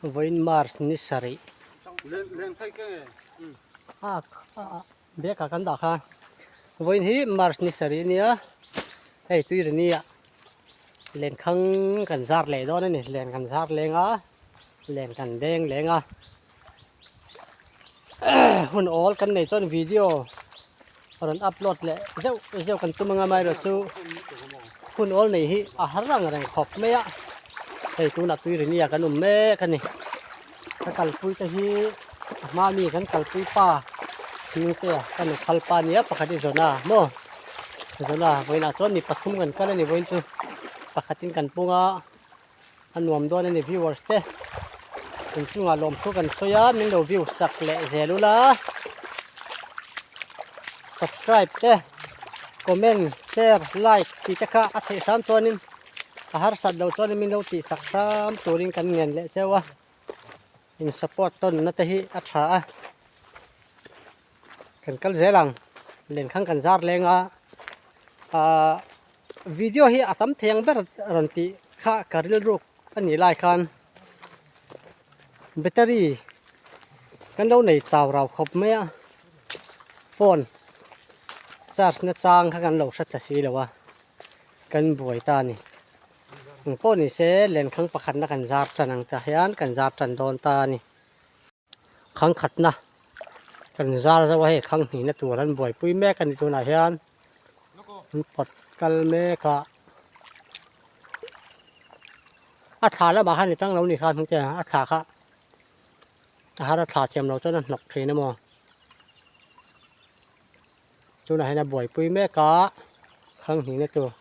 Vawiin March ni sarih. A bag ah kan dah kha. Vawiin hi March ni sarih a nia. Hei Tuirani ah lenkhang kan zar leh dawn a ni. Len kan zar leng a, len kan deng leng a. Hun awl kan nei chuan video rawn upload leh zeuh zeuh kan tum anga amaherawhchu hun awl nei hi a har ang reng khawp mai a hei tunah Tuirinia kan awm mek a ni ka kalpui te hi a hma mi kan kalpui pa hming te ka nu phal pa nia pakhat i zawn a maw zawn a vawiinah chuan mi pathum kan kal a ni vawiin chu pakhatin kan pung a. A nuam dawn a ni viewers te inchungah lawmthu kan sawi a min lo view sak leh zel ula subscribe te comment share like tih te kha a theih hram chuanin a harsat loh chuanin min lo tih sak hram turin kan ngen leh cheu a in support tawn na te hi a tha a kan kal zel ang lenkhang kan zar leng a ahh. Video hi a tam thei ang ber rawn tih kha ka rilruk a nih lai khan battery kan lo nei chau rau khawp mai a phone charge na chang kha kan lo hre ta si lo a kan buai ta a ni engpawh ni se lenkhang pakhat na kan zar tan ang tah hian kan zar tan dawn ta a ni. Khang khatna kan zar zauh a hei khang hnihna tur an buaipui mek a ni tunah hian an pawt kal mek a a thla lamah khan i tang lo ni kha hnung te a thla kha a har a thla thiam lo chuan a hnawk thin emaw tunah hian a buaipui mek a khang hnihna tur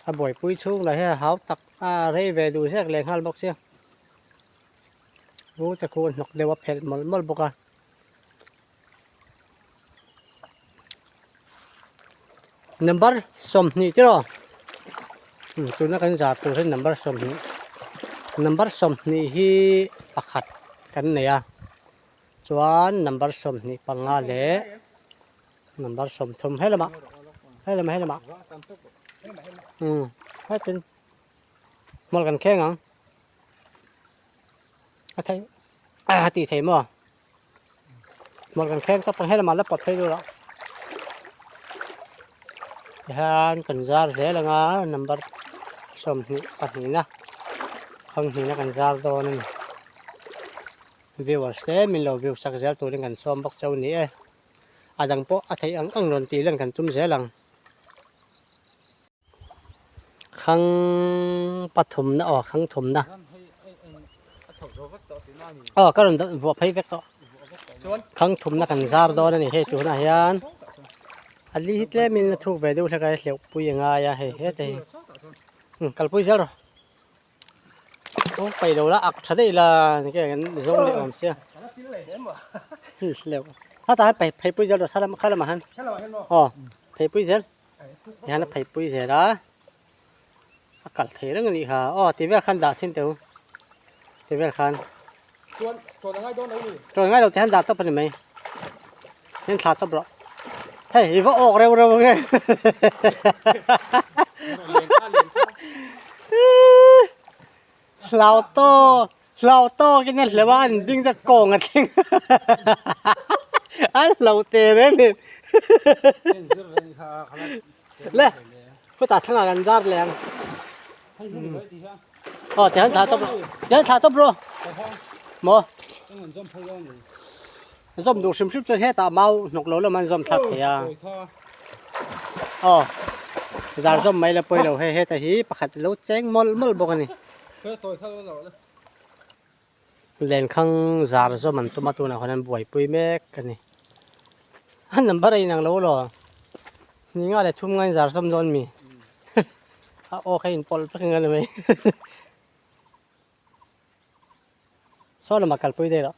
a buaipui chhung lah hi a hau tak a rei ve duh zek leh nghal bawk sia. Lu te khu a hnawk deuh a phelh mawlh mawlh bawk a. Number 20 tiraw tuna kan zar tur hi number 20 number 20 hi pakhat kan nei a chuan number 25 leh number 30 helamah helamah helamah hetin hmawlh kan kheng ang. A thei a tih thei maw hmawlh kan kheng tawp ang helamah la pawt phei lut a tihian kan zar zel ang a number 22 na khanghnih na kan zar dawn a ni viewers te min lo view sak zel turin kan sawm bawk chauh a ni e a dang pawh a theih ang ang rawn tih lan kan tum zel ang. Khang pathumna aw khang thumna aw ka rawn vuah phei vek tawh khang thumna kan zar dawn a ni hei tunah hian a li hi tlemin a thuk ve deuh hlek a hleuh pui a ngai a hei hete hi kalpui zel rawh. Aw paih lo la ak tha daih la ni ke kan zawng leh awm sia hleuh hata han phei pheipui zel rawh salam kha lamah han aw pheipui zel hian a pheipui zel a a kal thei reng a nih kha aw ti vel khan dah chhin teh u ti vel khan tawn ngai lo ti han dah tawp a ni mai hian thla tawp rawh hei i va awk reuh reuh ang e hlau tawk hlau tawk in a hleuh a an ding chu kawng a thleng a hlau te reng nen le khutah thlangah kan zar leh ang. Aw tihian thla tawp tihian thla tawp rawh maw zawm duh hrim hrim chuan hetah mau hnawk lo lam an zawm thlak thei a aw zar zawm mai la pawi lo hei heta hi pakhat lo cheng mawlh mawlh bawk a ni lenkhang zar zawm an tum a tunah khuan an buaipui mek a ni a number a inang lo elaw ni nga leh thum nga in zar zawm dawn mi. A aw kha inpawlh vek ang a ni mai. Saw lamah kalpui daih loh.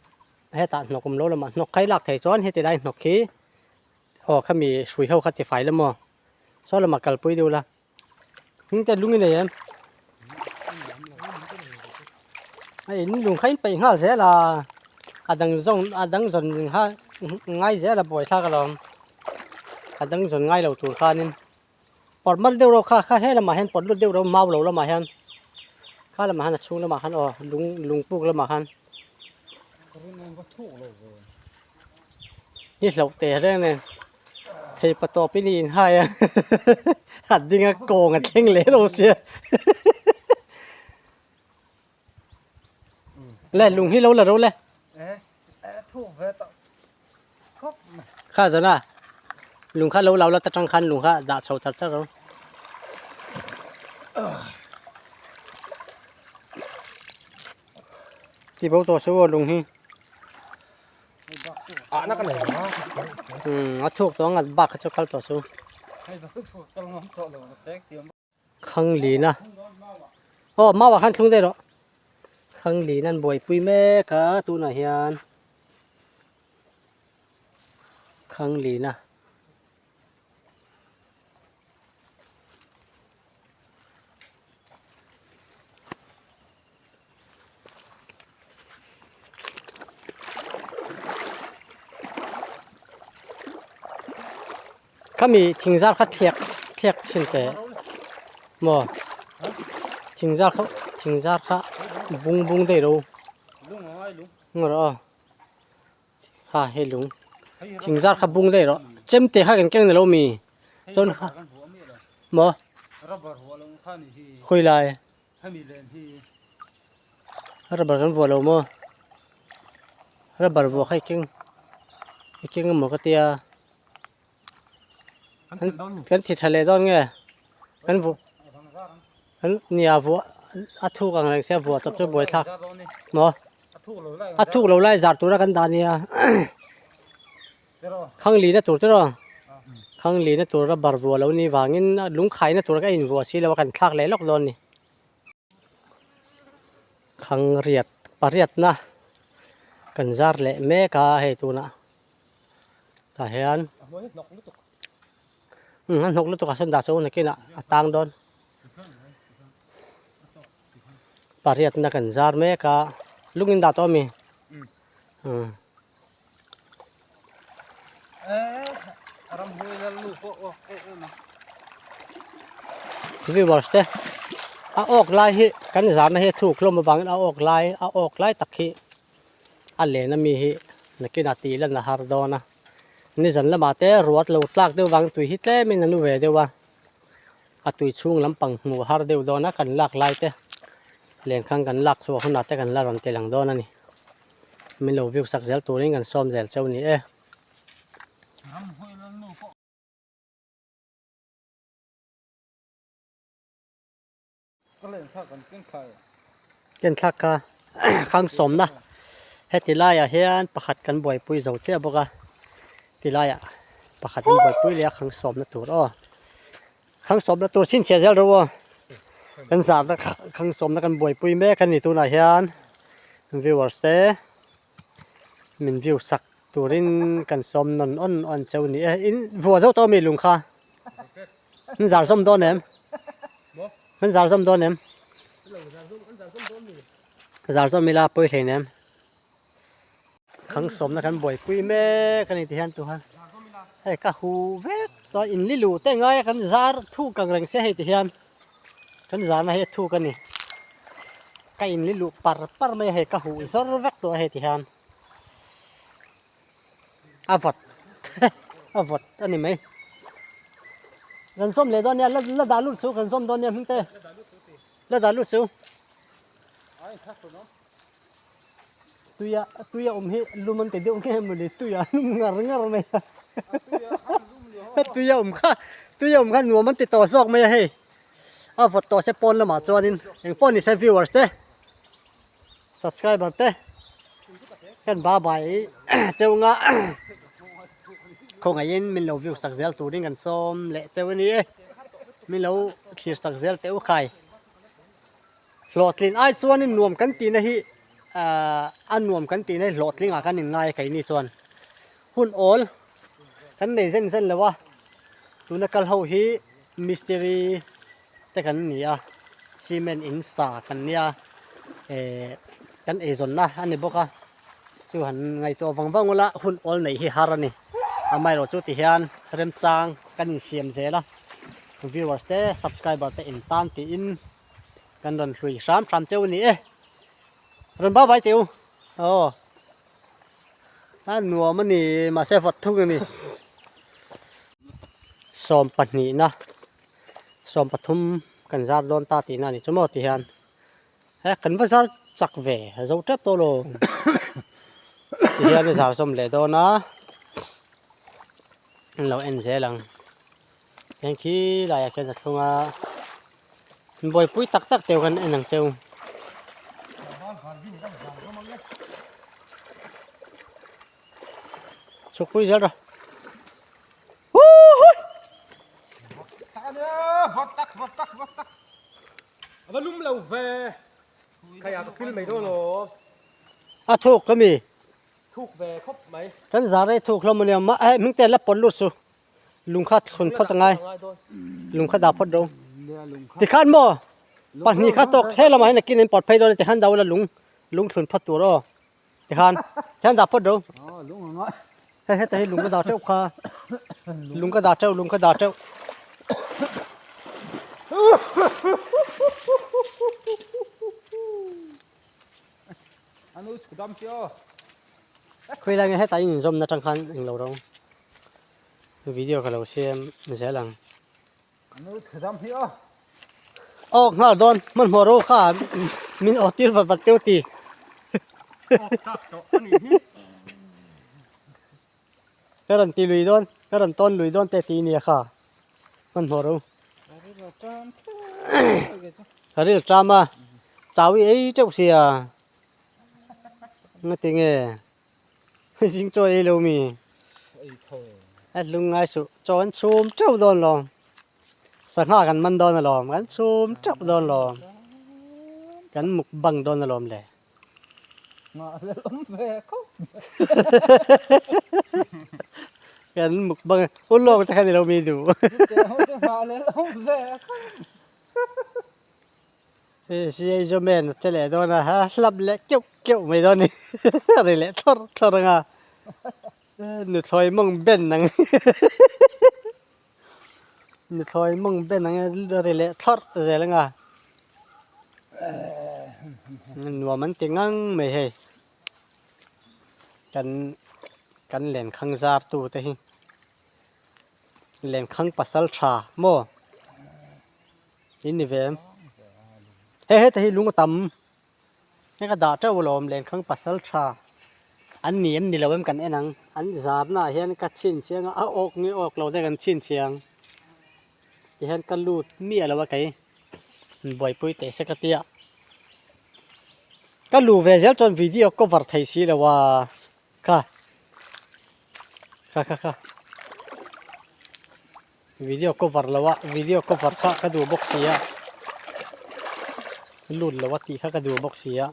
Hetah hnawk awm lo lamah hnawk kha i lak theih chuan heti lai hnawk hi aw khami hrui ho kha tifai la maw. Saw lamah kalpui deuh la. Hming te lung i nei em? A in lung kha in peih nghal zel a. A dang zawng a dang zawn kha ngai zel a buaithlak alawm. A dang zawn ngai lo tur khanin. Pawt mal deuh reuh kha kha he lamah hian pawt lut deuh reuh mau lo lamah hian Kha lamah khan a chhung lamah khan aw lung lung puk lamah khan. Ni hlauh teh reng nen thei pa tawp in i inhai a a ding a kawng a thleng leh lo sia le lung hi lo la ro le kha zana lung kha lo lo la ta tang khan lung kha dah chho char char ro. Ti bo tawh suh aw lung hi. Umm a thuk tawh ang a bak kha chu kal tawh suh. Khang lin a aw mau ah khan thlung daih rawh. Khang lin an buaipui mek a tunah hian khang lin a. Khami thing zar kha thliak thliak chin teh maw thing zar kha thing zar kha bung bung daih ro ngaw rawh aw ha hei lung thing zar kha bung daih rawh chem te kha kan keng ni lo mi chuan maw khawi lai. Rubber kan vuah lo maw rubber vuah kha i keng i keng emaw ka tia kan thi tha leh dawn nge kan vuah kan nia vuah a thuk ang reng sia vuah tawp chu buai thlak maw a thuk lo lai zar tura kan dah nia Khang lihna tur te rawh khang lihna tur a bar vuah lo ni vangin lung khaina tur ka invuah si lo a kan thlak leh lawk dawn a ni. Khang riat pariatna kan zar leh mek a hei tunah tah hian umm a hnawk lutuk a sawn dah chu nakinah a tang dawn pariatna kan zar mek a lung in dah tawh a mi umm. Viewers te a awk lai hi kan zarna hi a thuk hlawm avangin a awk lai a awk lai tak hi a len ami hi nakinah tih lan a har dawn a nizan lamah te ruat lo tlak deuh vang tui hi tlemin a nu ve deuh a a tui chhung lampang hmuh har deuh dawn a kan lak lai te lenkhang kan lak chhuah hunah te kan la rawn ti lang dawn a ni. Min lo view sak zel turin kan sawm zel cheu ni e. Ken thlak kha khang sawmna heti laiah hian pakhat kan buaipui zo chiah bawk a ti laiah pakhat an buaipui leh a khang sawmna tur aw khang sawmna tur chhinchhiah zel rawh aw kan zarna khang sawmna kan buaipui mek a ni tunah hian. Viewers te min view sak turin kan sawm nawn awn awn cheu ni e in vuah zo tawh ami lung kha an zar zawm dawn em an zar zawm dawn em zar zawm ila pawi hlein em khang sawmna kan buaipui mek a ni ti hian tu han hei ka hu vek tawh in li luh te ngai a kan zar thuk ang reng se hei ti hian Kan zana hi a thuk a ni. Ka inli luh par par mai a hei ka huh zawr vek tawh a hei ti hian. A vawt a vawt a ni mai. Kan zawm leh dawn nia la la dah lut suh kan zawm dawn nia hming te. La dah lut suh. Tuia tuia awm hi lum an ti deuh nge mawni tuia lum ngar ngar mai a. Tuia awm kha tuia awm kha nuam an ti tawh zawk mai a hei. A vawt tawh se pawn lamah chuanin eng pawh ni se viewers te subscriber te kan ba bai cheu nga khawngaihin min lo view sak zel turin kan sawm leh cheu a ni e. Min lo thlir sak zel teh u khai. Hlawhtlin ai chuanin nuam kan tihna hi ahh a nuam kan tihna hi hlawhtlingah kan inngai a keini chuan hun awl kan nei zen zen lo a tuna kal ho hi mistiri te kan ni a cement in sa kan nia ehh kan eizawnna a ni bawk a chu han ngaihtuah vang vang ula hun awl neih hi har a ni amaherawhchu chu tihian remchang kan insiam zel a viewers te subscriber te in tan tiin. Kan rawn hlui hram hram cheu a ni e. Rawn bau bai teh u. Aw. A nuam a ni mahse vawt thung a ni. 12 na 13 kan zar dawn ta tihna a ni chu maw ti hian. He kan va zar chak ve zo tep tawh lo. Ti hian a zar zawm leh dawn a. An lo en zel ang. Heng khi laiah khian a thlung a. Buaipui tak tak teuh kan en ang cheu. Chhukpui zel rawh. Huuuii. A thuk ka mi. Thuk ve khawp mai. Kan zar ei thuk hlawm ania mah eh hming te la pawlh lut su. Lung kha thlun phawt angai. Lung kha dah phawt ro. Tikhan maw pahnih kha tawk he lamah hian nakin in pawt phei dawn a tikhan dah ula lung lung thlun phawt tur aw. Tikhan tikhan dah phawt ro. Hei heta hi lung ka dah teuh kha. Lung ka dah teuh lung ka dah teuh. Anu chhudam chi aw. Khawi lai nge hetah in inzawmna atang khan englo ro video ka lo siam zel ang. Anu chhudam hi aw. Aw nghal dawn hmanhmawh ro kha min aw tir vat vat teuh ti. Ka rawn ti lui dawn ka rawn tawn lui dawn te ti nia kha hmanhmawh ro. Ka ril ṭam a chau i ei teuh sia ngati nge zing chaw ei lo mi a hlung ngai suh chaw an chhum teuh dawn lo sangha kan man dawn alawm kan chhum teuh dawn lo kan mukbang dawn alawm le. Kan mukbang ulawk te kha ni lo mi duh. Hei si ei zawm en a che leh dawn a ha hlap leh keuh keuh mai dawn a ni a ri leh thlawr thlawr ang a nuthlawi mawng ben ang nuthlawi mawng ben ang a ri leh thlawrh zel ang a nuam an ti ngang mai hei kan kan lenkhang zar tu te hi lenkhang pasal tha maw. In ni ve em? Hei heta hi lung a tam. Hei ka dah teuh alawm lenkhang pasal tha an ni em ni lo em kan en ang. An zarna ah hian ka chhinchhiang a, a awk nge awk lo te kan chhinchhiang. Tihian ka lut miah lo a kei buaipui teh se ka tia. Ka luh ve zel chuan video cover thei si lo a kha kha kha kha. Video cover lo a video cover kha ka duh bawk si a lut lo a tih kha ka duh bawk si a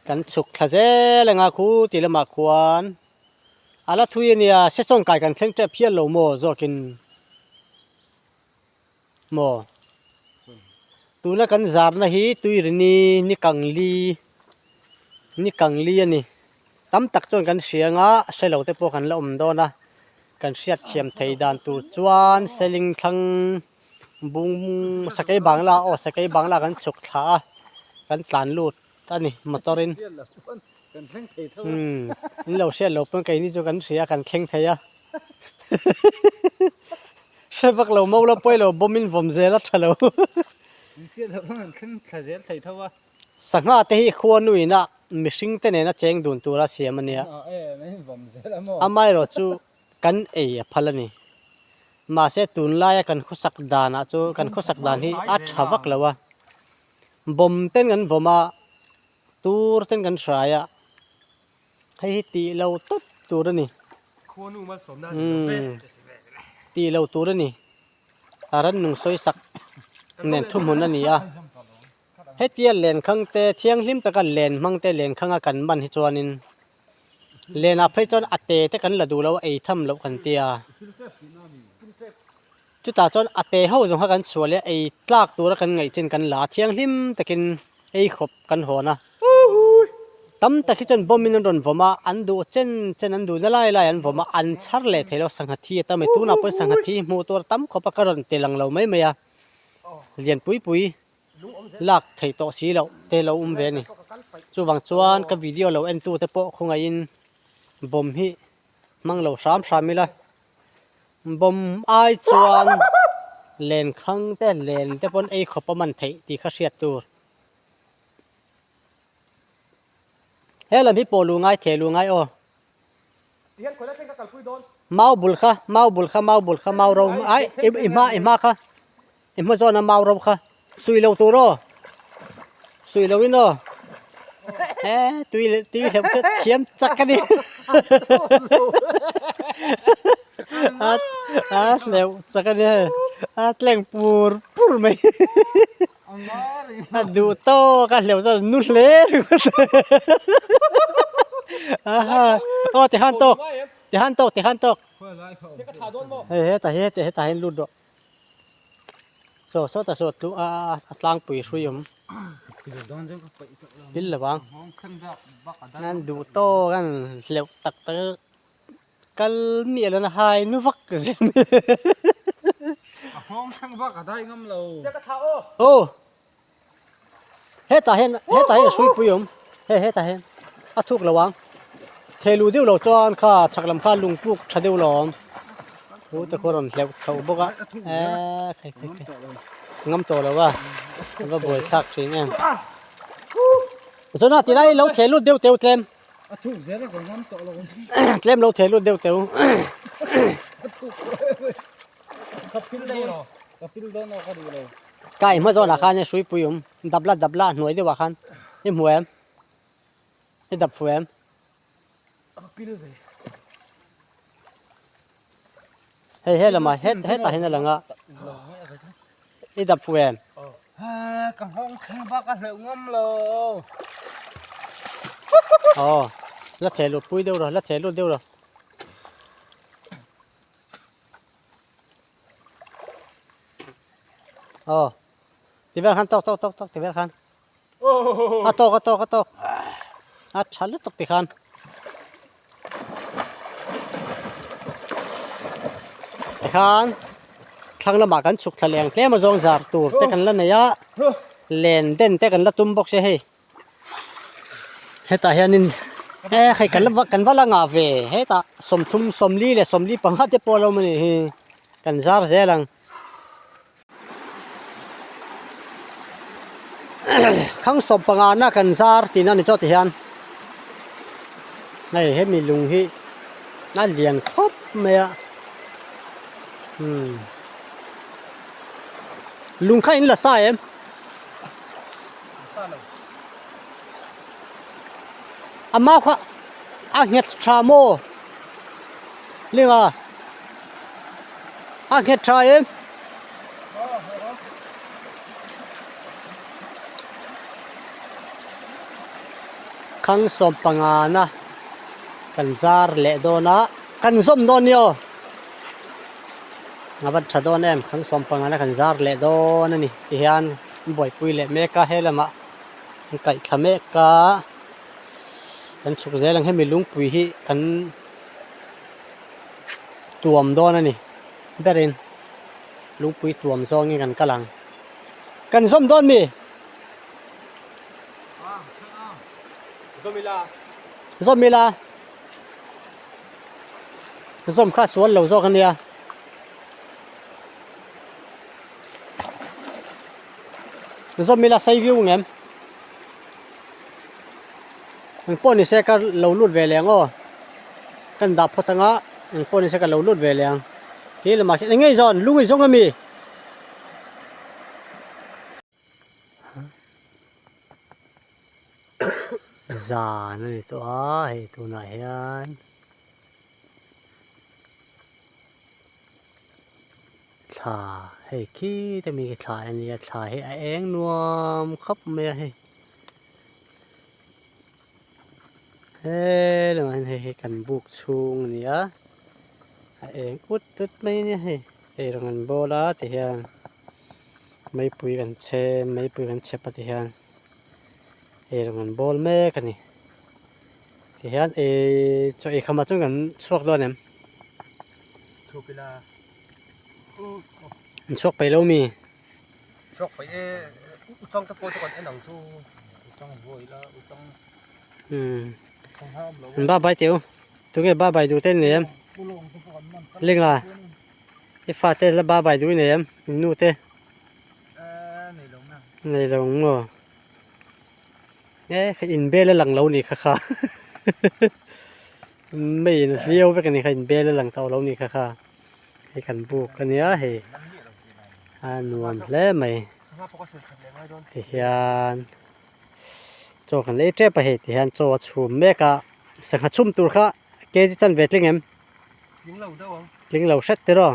kan chhuk thla zel anga khu tih lamah khuan a la thui ania session kai kan thleng tep hial lo maw zawkin maw tuna kan zarna hi tuirini ni kang li ni kang li a ni tam tak chuan kan hria anga hre lo te pawh kan la awm dawn a kan hriat thiam thei dan tur chuan seling thlang bung sakei bangla aw sakei bangla kan chhuk thla a kan tlan lut a ni motor in umm in lo hriat loh pawn keini chu kan hria kan thleng thei a. Hre vak lo mo la pawi lo bawm in vawm zel a tha lo. Sangha te hi khuanu ina mihring te nena cheng dun tura siam a nia. Amaherawh chu kan ei a phal a ni. Mahse tunlaia kan khawsak danah chu kan khawsak dan hi a tha vak lo a. Bawm ten kan vawm a, tur ten kan hrai a. Hei hi tih lo tawp tur a ni. Khuanu malsawmna a ni lo ve. Tih lo tur a ni. A rannung sawisak nen thuhmun a ni a. Hetia lenkhang te thianghlim taka len hmang te lenkhanga kan man hi chuanin lenah phei chuan a te te kan la duh lo a ei tham loh kan tia. Chutah chuan a te ho zawng kha kan chhuah leh ei tlak tura kan ngaih chin kan la a thianghlim takin ei khawp kan hawn a. Tam tak hi chuan bomb in an rawn vawm a, an duh chen chen an duhna lai lai an vawm a, an chhar leh thei lo sangha thi a tam e. Tunah pawh sangha thi hmuh tur a tam khawp a, ka rawn ti lang lo mai mai a, lian pui pui lak theih tawh si loh te lo awm ve a ni. Chuvang chuan ka video lo en tu te pawh khawngaihin bomb hi hmang lo hram hram ila, bomb ai chuan lenkhang te len te pawn ei khawp a man theih tih kha hriat tur. He lam hi pawh luh ngai theh luh ngai aw. Mau bul kha mau bul kha mau bul kha mau ro ai i hma i hma kha i hma zawna mau ro kha sui lo tur aw sui lo in aw he tui leh tui hleuh chu thiam chak a ni a a hleuh chak a ni hei a tleng pur pur mai. A duh tawk a hleuh chuan nu hle ringawt aha aw tikhan tawk tikhan tawk tikhan tawk hei hetah hi hetah hetah hian lut rawh saw sawtah saw tlu a a tlangpui hrui awm thil lo vang an duh tawk an hleuh tak tak kal miah lo na hai nu vak zel mai A nghawng thleng vak a dai ngam lo. Aw hetah hian hetah hian a hruipui awm hei hetah hian a thuk lo ang thei luh deuh lo chuan kha chhak lam kha lung puk tha deuh lo a awm chu te khaw rawn hleuh chhoh bawk a eee khai khai khai ngam tawh lo a a va buai thlak thin em chuan tilai lo theh lut deuh teuh tlem. A thuk zel a ka ngam tawh lo. Tlem lo thei lut deuh teu. A thuk Ka pil dawn lo. Ka pil dawn lo ka duh lo. Ka i hma zawnah khan hrui pui awm dabla dabla hnuai deuhah khan i hmu em? I dap fu em? Ka pil ve. Hei he lamah het hetah hian a lang a. I dap fu em? Ka nghawng thleng bak a hleuh ngam lo. Aw, la theh lut pui deuh rawh, la theh lut deuh rawh. Aw, ti vel khan tawk tawk tawk tawk ti vel khan. A tawk a tawk a tawk. A tha lutuk ti khan. Tikhan thlang lamah kan chhuk thla leng tlem a zawng zar tur te kan la nei a len den te kan la tum bawk se hei hetah hianin e hei kan la kan va la ngah ve hetah sawmthum sawmli leh sawmli panga te pawh a lo awm a nih hi kan zar zel ang. Khang sawm panga na kan zar tihna a ni chaw ti hian hei hemi lung hi a lian khawp mai a umm lung kha in la sa em a mau kha a nghet tha maw linga a nghet tha em. Khang sawm panga na kan zar leh dawn a kan zawm dawn nia aw a va tha dawn em khang sawm panga na kan zar leh dawn a ni ti hian an buaipui leh mek a helamah an kaih thla mek a kan chhuk zel ang hemi lungpui hi kan tuam dawn a ni berin. Lungpui tuam zawngin kan kal ang. Kan zawm dawn mi? Zawm ila. Zawm ila. Zawm kha sual lo zawk ania. Zawm ila sei viau ngem. Eng pawh ni se ka lo lut ve leh ang aw. Kan dah phawt anga eng pawh ni se ka lo lut ve leh ang. He lamah khian eng nge i zawn? Lung i zawng ami? Zan a ni tawh a hei tunah hian thla hei khi te mi khi thla a nia thla hi a eng nuam khawp mai a hei. He lamah hian hei hi kan buk chhung a ni a a eng ut ut mai a nia hei ei rawng an bawl a ti hian meipui kan chhe meipui kan chhep a ti hian ei rawng an bawl mek a ni. Tihian ih chaw ei khamah chuan kan chhuak dawn em? Chhuak ila. An chhuak peih lo mi? Chhuak peih e, u chang te pawh chu kan en ang chu. U chang an buai ila, u chang. Hmm. An ba bai teu. Tunge ba bai duh te nei em? Linga. I fa te la ba bai duh i nei em? In nu te. Nei lo maw? E in bel a lang lo ni kha kha mei in hliau vek a ni kha in bel a lang tawh lo ni kha kha hei kan buk a nia hei a nuam hle mai tihian chaw kan ei tep a hei tihian chaw a chhum mek a sangha chhum tur kha kg chanve tling em tling lo hret tiraw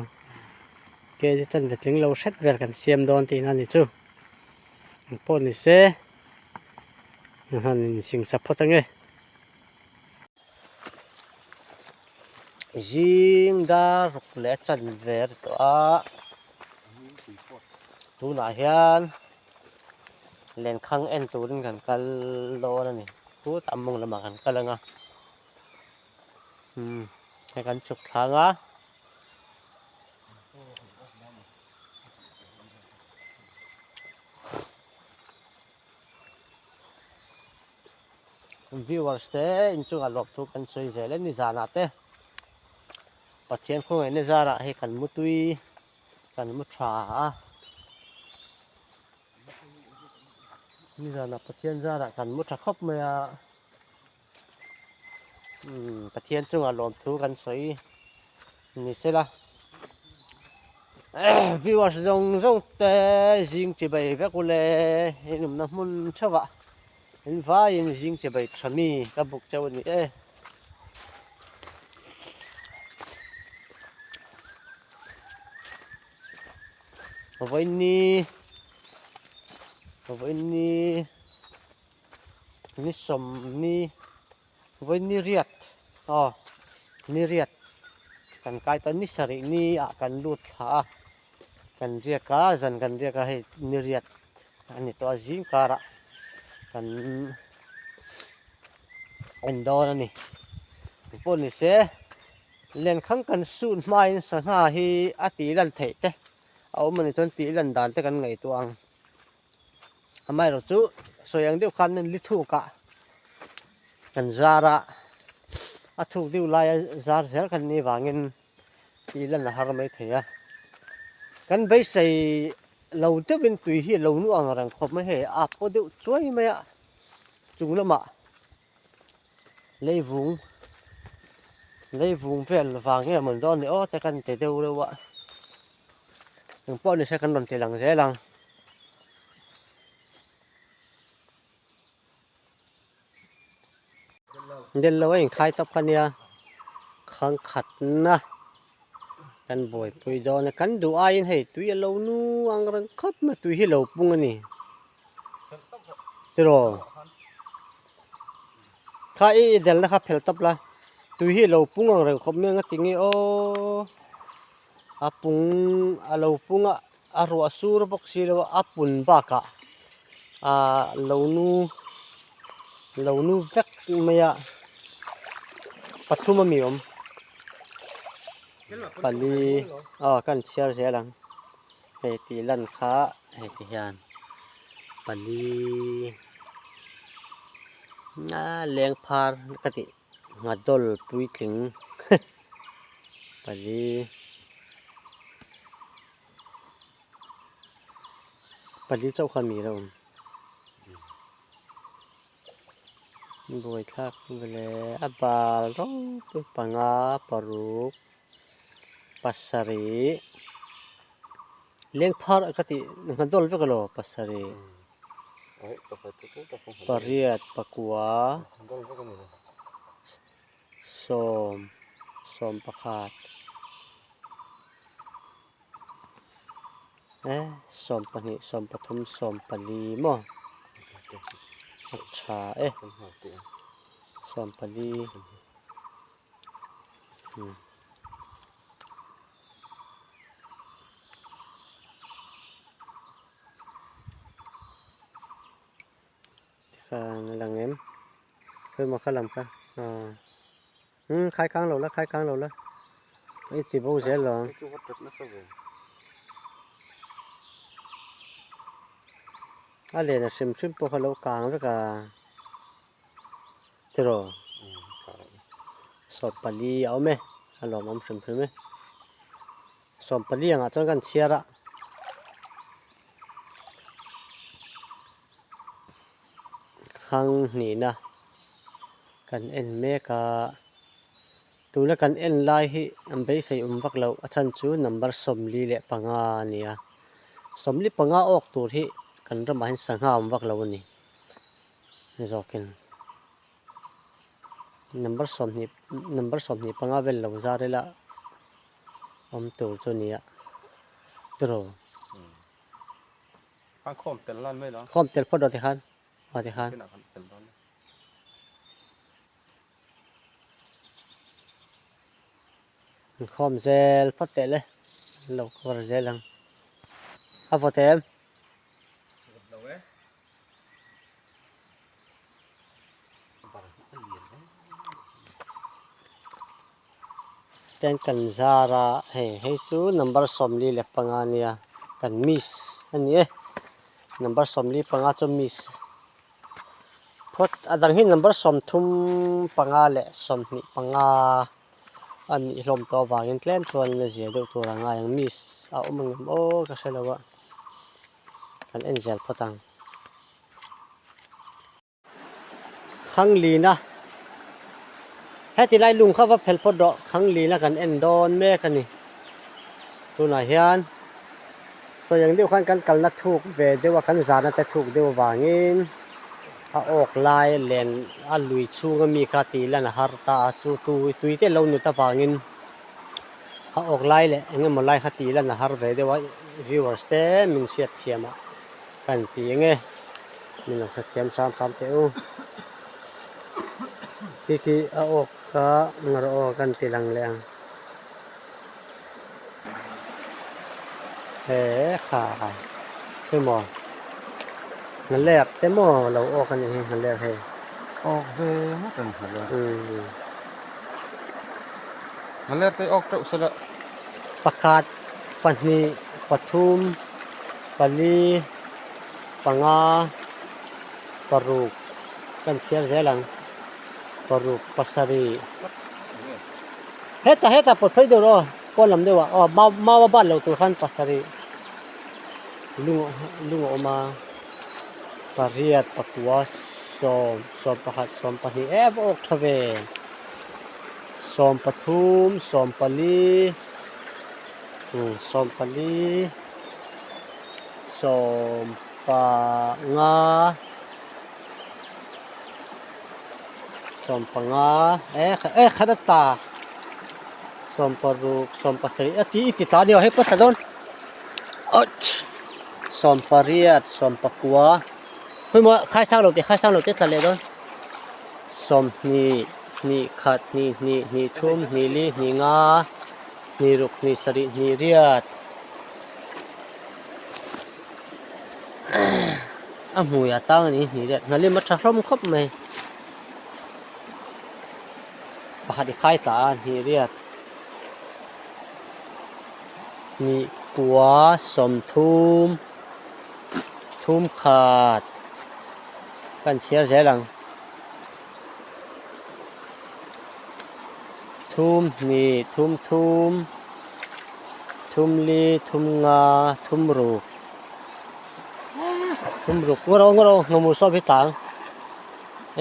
kg chanve tling lo hret vel kan siam dawn tihna a ni chu. Ang pawh ni se han insing sa phawt ange. Zing dar ruk leh a chanve a ri tawh a tunah hian lenkhang en turin kan kal dawn a ni khutah mawng lamah kan kal ang a umm hei kan chhuk thlang a. Viewers te inchungah lawm thu kan sawi zel e nizanah te Pathian khawngaihna zarah hei kan mu tui kan mu tha a nizanah Pathian zarah kan mu tha khawp mai a umm Pathian chungah lawm thu kan sawi ni sela viewers zawng zawng te zing chi bai vek ule in awmna hmun theuh ah in vaiin zing chi bai tha mi ka buk cheu a ni e. Vawiin vawiin ni sawmni vawiin ni riat aw ni riat kan kai ta ni sarih ni ah kan lut thla a kan riak a zan kan riak a hei ni riat a ni tawh a zing karah kan en dawn a ni engpawh ni se lenkhang kan suit hmain sangha hi a tih lan theih te a awm a nih chuan tih lan dan te kan ngaihtuah ang. Amaherawh chu sawi ang deuh khan li thuk ah kan zar a, a thuk deuh laia zar zel kan nih vangin tih lan a har mai thei a. Kan beisei lo deuhin tui hi a lo nu ang reng khawp mai hei a pawh deuh chuai mai a, chung lamah leivung leivung vel vang nge mawn dawn ni aw te kan ti deuh reuh a, engpawh ni se kan rawn ti lang zel ang. Del lo a inkhai tawp kha nia khang khatna kan buaipui dawn a kan duh aiin hei tui a lo nu ang reng khawp mai tui hi lo pung a ni tiraw kha i delna kha phel tawp la tui hi lo pung ang reng khawp mai a nga tinge aw a pung a lo pung a. A ruah sur bawk si lo a, a pun bakah ah lo nu lo nu vek mai a pathum a mi awm pali aw ka han chhiar zel ang hei tih lan kha hei ti hian pali a leng phar ka tih nghadawl puitling pali. Pali chauh kha mi lo awm buaithlak vele a bal rawng panga paruk pasarih leng phar ka tih ngha dawl vek alo pasarih pariat pakua sawm sawm pakhat. Eh 12 13 14 maw a tha e 14 umm tikhan a lang em khawimaw kha lam kha. Umm khai kang lo la khai kang lo la i ti bo zel lo ang. A len a hrim hrim pawh kha lo kang vek a tiraw 14 a awm e a lawmawm hrim hrim e 14 angah chuan kan chhiar a. Khang hnihna kan en mek a, tuna kan en lai hi an beisei awm vak loh a chhan chu number 45 a ni a, 45 awk tur hi kan ramah hian sangha awm vak lo a ni zawkin number 20 number 25 vel lo zar ila awm tur chu a ni a tiraw. An khawm tel nan mai lo. Khawm tel phawt rawh tikhan, aw tikhan. Kinah kan tel dawn nia. An khawm zel phawt teh le, an lo cover zel ang. A vawt em? Vawt lo e. Ten kan zar a hei hei chu number 45 a nia kan miss a ni e number 45 chu miss phawt a dang hi number 35 leh 25 a nih hlawm tawh avangin tlem chuan a zia deuh tur a ngai ang miss a awm ang em aw ka hre lo a kan en zel phawt ang. Khanglina Heti lai lung kha va phel phawt rawh Khanglina kan en dawn mek a ni. Tunah hian sawi ang deuh khan kan kalna thuk ve deuh a, kan zahna te thuk deuh avangin a awk lai len a lui chhunga mi kha tih lan a har ta a, chu tui te lo nut avangin a awk lai leh eng emaw lai kha tih lan a har ve deuh a, viewers te min hriat thiam ah. Kan ti eng e, min lo hrethiam sam sam teh u. Khi khi a awk kha ngawr aw kan ti lang leh ang. He kha emaw nghalek te maw lo awk a nih hi nghalek hei. Awk ve ngawt ang nghalek. Nghalek te awk teuh sela. Pakhat, pahnih, pathum. Pali, panga, paruk kan chhiar zel ang, paruk, pasarih. Heta heta pawt phei deuh rawh aw, pawn lam deuh ah aw mau mau a ban loh tur khan pasarih lung lung a awm a, pariat, pakua, sawm, sawmpakhat, sawmpahnih em a awk tha ve, sawmpathum, sawmpali, sawmpali. Sawmpanga sawmpanga e e khat a ta sawmparuk sawmpasarih a ti i ti ta a ni aw hei pawh tla dawn awch sawmpariat sawmpakua hmuh khai sang lo teh khai sang lo teh tla leh dawn sawmhnih hnih khat hnih hnih hnih thum hnih li hnih nga hnih ruk hnih sarih hnih riat. A hmui a tang a ni hnih leh hnalim a tha hlawm khawp mai pakhat i khai tla a hnih riat hnih kua sawmthum thum khat kan chhiar zel ang thum hnih thum thum. Thum li thum nga thum ruk thum ruk ngaw rawh ngaw rawh hnawmur sawm hi tlang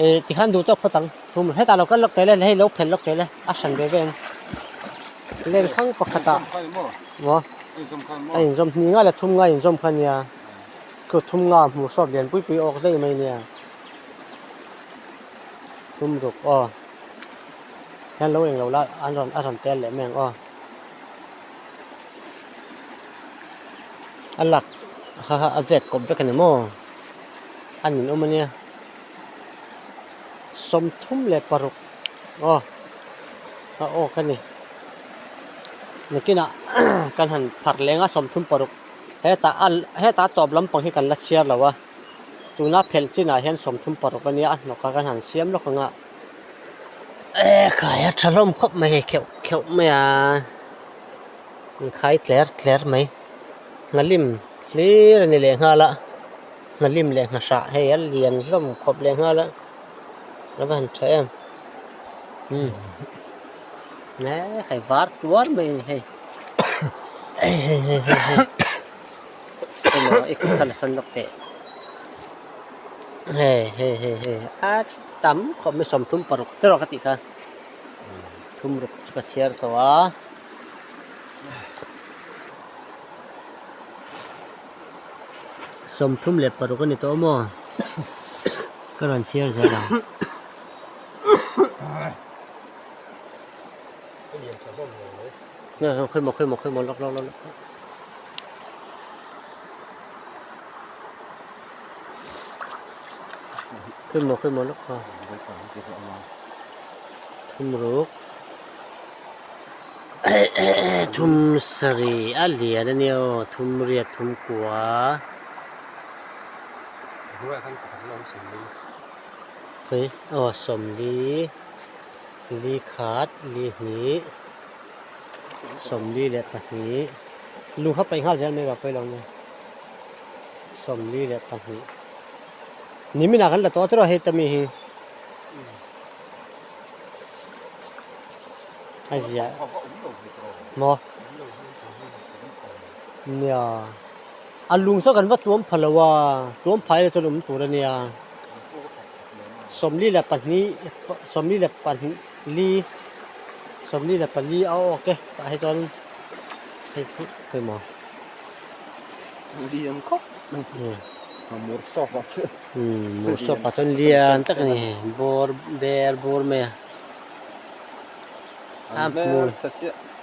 eh tikhan duh tawk phawt ang thum hetah lo kal lawk teh le hei lo phelh lawk teh le a hran ve ve ang len khang pakhatah maw a inzawm hnih nga leh thum nga inzawm kha nia khu thum nga hmuh sawt lian pui pui awk daih mai nia thum ruk aw hian lo englo la an rawn a rawn tel leh mai ang aw. A lak ha ha a vet kawp vek a ni maw a nin awm a nia 36 aw a awk a ni nakinah kan han pharh leng a 36 hetah a hetah a tawp lampang hi kan la chhiar lo a tuna phelh chinah hian 36 a nia a hnawk a kan han siam lawk ang a. E khai a tha hlawm khawp mai hei kheuh kheuh mai a in khai tler tler mai nghalim hlir a ni leh nghal a nghalim leh nghahrah hei a lian hlawm khawp leh nghal a a va han tha em umm e hei var tuar mai a ni hei hei hei hei hei hei emaw i kut kha la sawn lawk teh hei hei hei hei a tam khawp mai 36 te rawh ka tih kha thum ruk chu ka chhiar tawh a. 36 a ni tawh maw ka rawn chhiar zel ang. Khawi maw khawi maw khawi maw lawk lawk lawk lawk. Khawi maw khawi maw lawk kha. Thum ruk. Thum sarih a lian a nia aw thum riat thum kua. Khawi aw sawmli li khat li hnih 42 lung kha paih nghal zel mai vang pawh i lo nia 42 nimin ah kan la tawh tawh a heta mi hi a ziah maw nia a lung saw kan va tuam pha lo a tuam phai la chuan awm tur a nia 42 42 24 a awk e tah hi chuan hei khi pawimawh lian khawp mai a mur sawp ah chuan mur sawp ah chuan lian tak a ni bawr ber bur mai a a hmui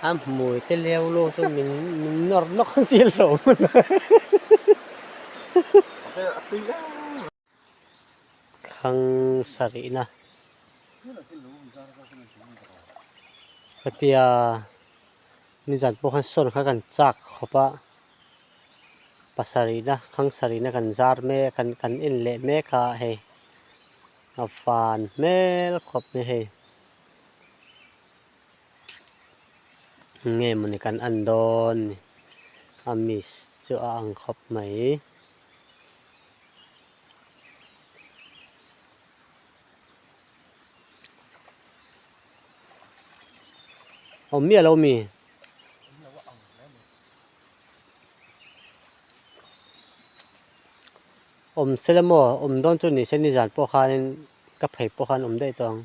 a hmui te leu lo chu min min nawr nawk ang tih lo Khang sarihna hetia nizan pawh khan sawn kha kan chak khawp a pasarihna khang sarihna kan zar mek kan kan en leh mek a hei a van hmel khawp mai hei eng nge mawni kan en dawn ni a miss chu a ang khawp mai. Awm miah lo mi? Awm se la maw? Awm dawn chu ni se nizan pawh khanin ka phei pawh khan awm daih tawh ang.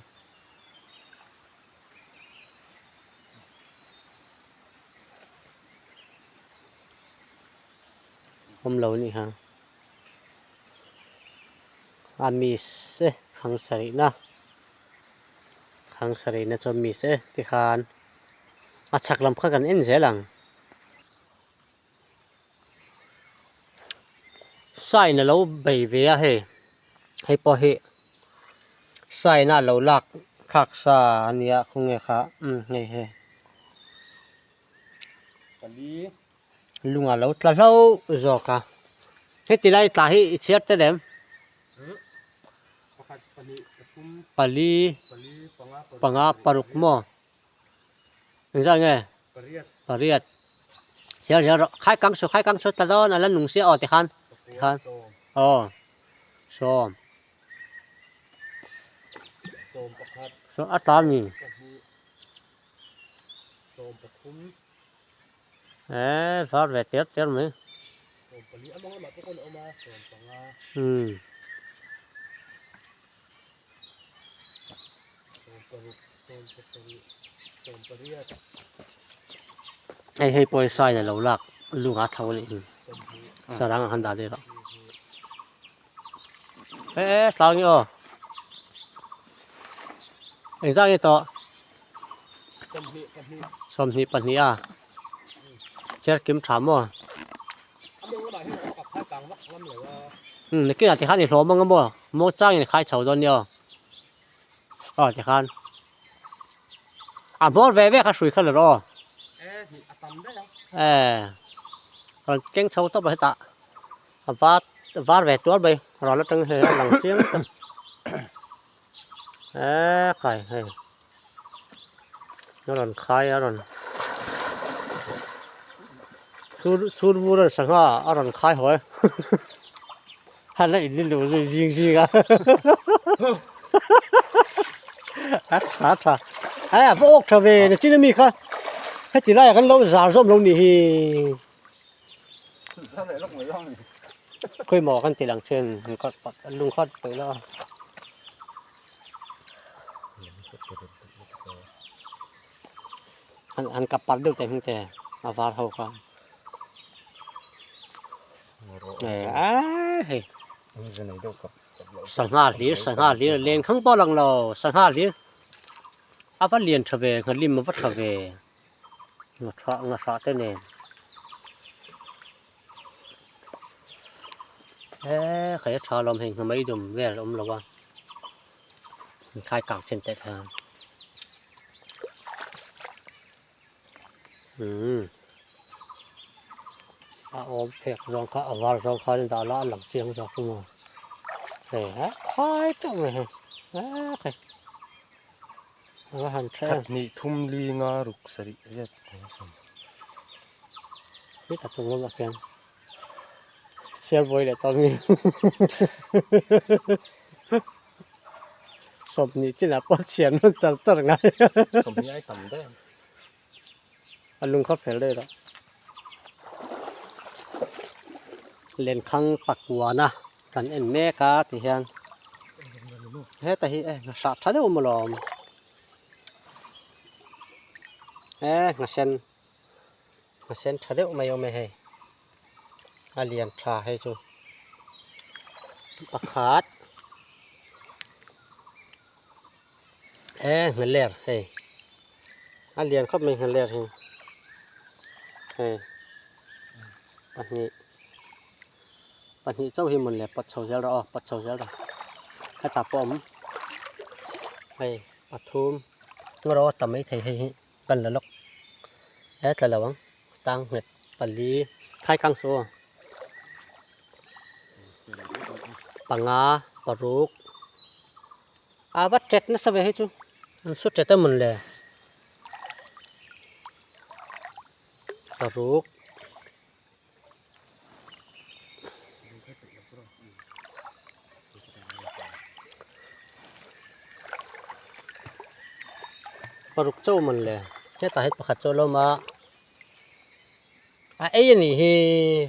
Awm lo a nih kha. A miss e khang sarihna khang sarihna chuan miss e tikhan a chhak lam kha kan en zel ang. Sign a lo bei ve a hei hei pawh hi sign a lo lak thlak sa a nia khawnge kha umm hei hei. Lung a lo tla hlauh zawk a heti lai tla hi i chhiar tel em? Pali panga paruk maw engzat nge pariat chhiar zel rawh khai kang saw khai kang saw tla dawn a la nung sia aw tikhan tikhan aw sawm saw a tla mi. Eee var ve ter ter mai. Umm. Hei hei pawisa in a lo lak lung a tho a nih hi sarang ah khan dah daih rawh. Eee tlang nge aw engzah nge tawh. 22 a chair kim tha maw umm nakinah tikhan i hlawm ang maw maw changin i khai chho dawn nia aw tikhan a hmawr ve ve kha hrui kha la rawh aw eh rawn keng chho tawp a hetah a var var ve tuar mai ral atang hian a lang chiang tawp. Eee khai hei. A rawn khai a rawn chhur chhur bur a sangha a rawn khai haw e a la in luh zui zing zing a a tha tha a va awk tha ve nachin ami kha heti laiah khan lo zar zawm lo nih hi. Khawimaw kan ti lang thin lungkhat paih la. An an kap par deuh te hming te a var ho kha a hei sangha hlir sangha hlir len khang pawh a lang lo sangha hlir a va lian tha ve nghalim a va tha ve nghahrah nghahrah te nen. He khai a tha lawm hei hna mai dum vel a awm lo a inkhai kang then teh kha umm a awm phek zawng kha a var zawng khan a dah la a lang chiang zawk a maw hei he khai teuh mai hei he khai a va han tha em. Khat hnih thum li nga ruk sarih riat. Heta chung lamah khian sialbuai leh tawng hi sawmhnih chinah pawh chhiar nawn char char ngai sawmhnih ai tam daih a lung kha fel daih rawh lenkhang pakuana kan en mek a ti hian heta hi hrah tha deuh maw lawm. He nghasen nghasen tha deuh mai a awm e hei a lian tha hei chu pakhat he nghaler hei a lian khawp mai nghaler hi hei pahnih pahnih chauh hi mawn le pawt chho zel rawh aw pawt chho zel rawh hetah pawh a awm hei. Pathum ngaw a tam maithei hei hi kan la lawk he tla lo ang tang nghet pali khai kang saw panga paruk a va tet nasa ve hei chu an su tet a mawn le paruk. Paruk chauh man le hetah hian pakhat chu a lawm a a ei a nih hi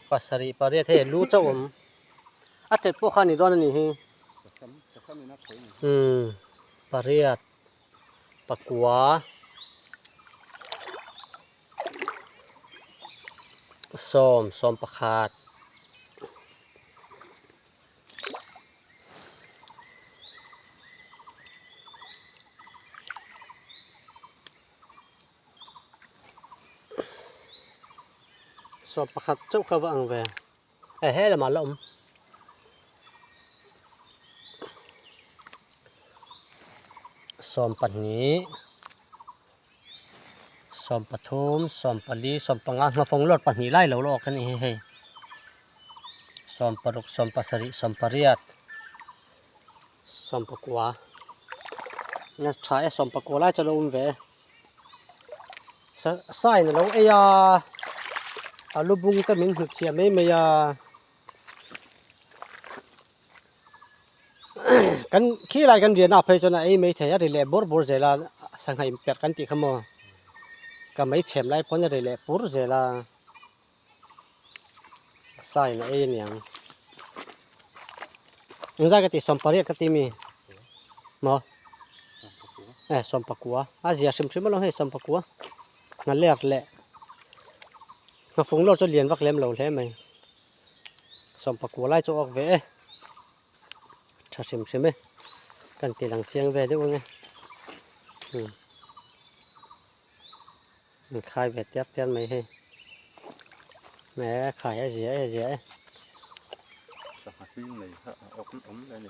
pasarih pariat hei lu chauh awm a tet pawh kha a ni dawn a nih hi umm pariat pakua. Sawm sawm pakhat sawm pakhat chauh kha va ang ve e he lamah la awm. Sawm pahnih. Sawm pathum sawm pali sawm panga hnawfawng lawr pahnih lai lo lawk a ni hi hei sawm paruk sawm pasarih sawm pariat sawm pakua a tha e sawm pakua lai chu a lo awm ve e sign a lo ei a a lu bung te min hnutchhiah mai mai a. Kan khi lai kan rian ah phei chuan a ei mai thei a ri leh bawr bawr zel a sangha inperh kan tih kha maw ka mei chhem lai pawn a ri leh pur zel a sign a ei a niang engzat ka tih sawmpariat ka ti mi maw eh sawmpakua a zia hrim hrim alawm hei sawmpakua nghaler leh nghafung lawr chu lian vak lem lo hle mai. Sawmpakua lai chu a awk ve e tha hrim hrim e kan ti lang chiang ve deuh ang e umm an khai ve tiar tiar mai hei e khai a zia e a zia e. Sangha hling nei kha a awk awm le ni.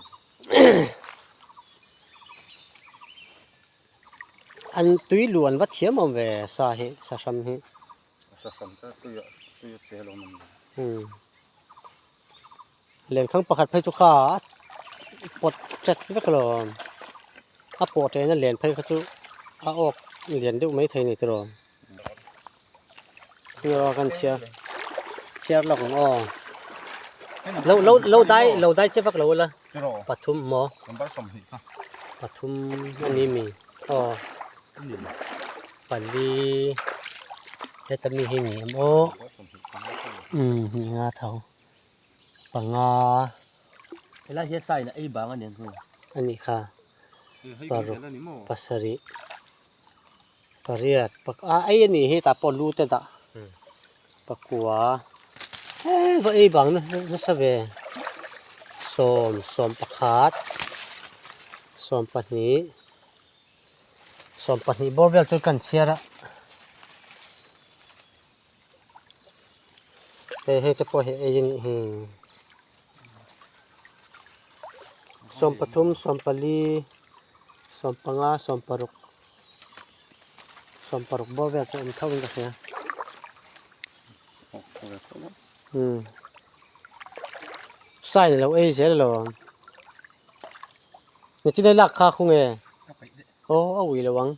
An tui luan va thiam awm ve sa hi sa hram hi. Lenkhang pakhat phei chu kha a pawt chat vek alawm a pawh ṭena len phei kha chu a awk. Lian deuh mai thei ni tiraw. Aw kan chhiar chhiar lawk ang aw. Lo lo lo dai lo dai che vak lo ila pathum maw pathum a ni mi aw pali heta mi hi ni em aw umm ni nga tho panga. Helai hian sign a ei bang a ni ang chu. A nih kha paruk pasarih. Pariat pak a ei a nih hi tah pawh lu te dah pakua he va ei bang nasa ve sawm sawm pakhat sawm pahnih sawm pahnih bawr vel chu kan chhiar a hei hei te pawh hi ei a nih hi sawm pathum sawm pali sawm panga sawm paruk sawm paruk bawr vel chu a awm tho in ka hria umm sign a lo ei zel alo ang nichina i lak kha khaw nge aw a ui lo ang.